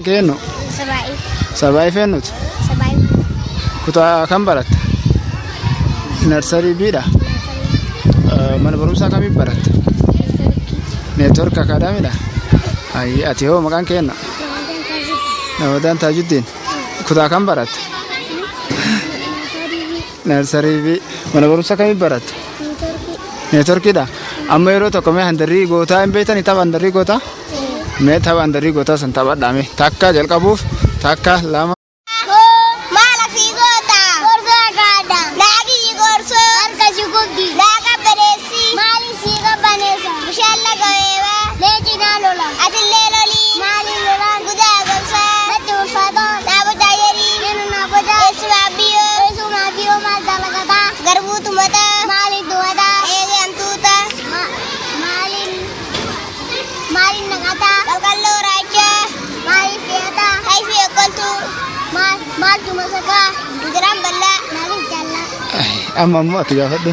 Kennu. Sabaa'ii. Sabaa'ii feennuti. Sabaa'ii. Kutaa kam baratta? Narsarii biidha. Mana barumsaa kamii baratta? Neetwork akaadaamiidha. Ayi ati hoo maqaan keenna? Ramadaan Taajuddiin. Kutaa kam baratta? Narsarii bii. Mana barumsaa kamii baratta? Neetworkiidha. Amma yeroo tokko mee handarrii gootaa hin beektanii tapha handarrii gootaa? Mee tapha handarrii gootaa san taphadhaa mee takka jalqabuuf takka lama. Maal asii goota? Gorsoo akaada. Naagiyyi gorsoo. Harka si gubdi. Naa qabbaneessi. Maali sii qabbaneessa? Bishaan laga weebaa. Leenci naa lola. Atillee loli. Maali lola? Gudaa gobsaa. Natti ulfaata. Naa bocaa jedhi. Ninu naa boca. Eessuma biyyoo. Eessuma biyyoo maal dalagataa? Garbuu tumataa. Maali tumataa? Eegee hantuuta. Maaliin maaliin naqataa? Qalqalloo raachaa. Maaliif fe'ataa? Hayfi eeggaltuu. Maal maaltu masakaa? Injiraan bal'aa. Maaliif jallaa? Amma ammoo ati gaafadhu.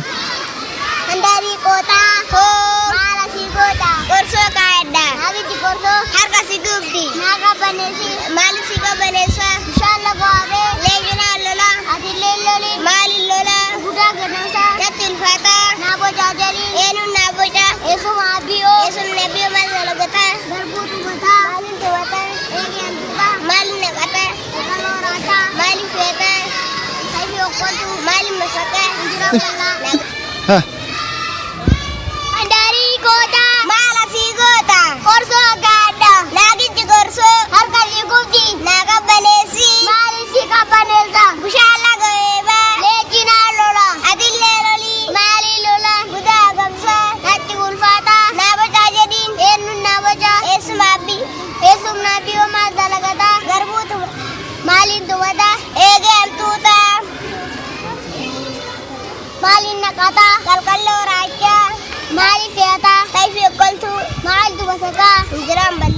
Handaarii qootaa. Hoo. Maal asii goota? Qorsoo kaayadha. Naagichi qorsoo. Harka si gubdi. Naa qabbaneessi. Maali si qabbaneessa? Bishaan lafa waabee. Leenci naa lola. Atillee loli. Maali lola? Gudaa gadamsa. Natti ulfaata. Naa bocaa jedhi. Eenyuun naa boca? Eessuma abbiyoo. Eessumni abbiyoo maal dalagataa? Garbuu tumataa. Maaliin tumataa? Eegee hantuuta. Maaliin naqataa? Qaloo raataa. Maaliin feetaa? Hayfi okkoltu. Maaliin masakaa? Injiraan bal'aa. Ha. Handaarii goota. Maal asii goota? Qorsoo akaadha. Naagichi gorsoo. Harka si gubdi. Naa qabbaneessi. Maali si qabbaneessa? Bishaan laga weebaa. Leenci naa lola. Atillee loli. Maali lola? Gudaa gabsaa. Natti ulfaata. Naa bocaa jedhiin. Eenyuun naa boca? Eessuma abbi. Eessumni abbiyoo maal dalagataa? Garbuu tuma. Maaliin tumata? Eegee hantuuta. Maaliin naqataa? Qalqalloo raachaa. Maaliif fe'ataa? Hayfi eeggaltuu. Maaltu masakaa? Injiraan bal'aa.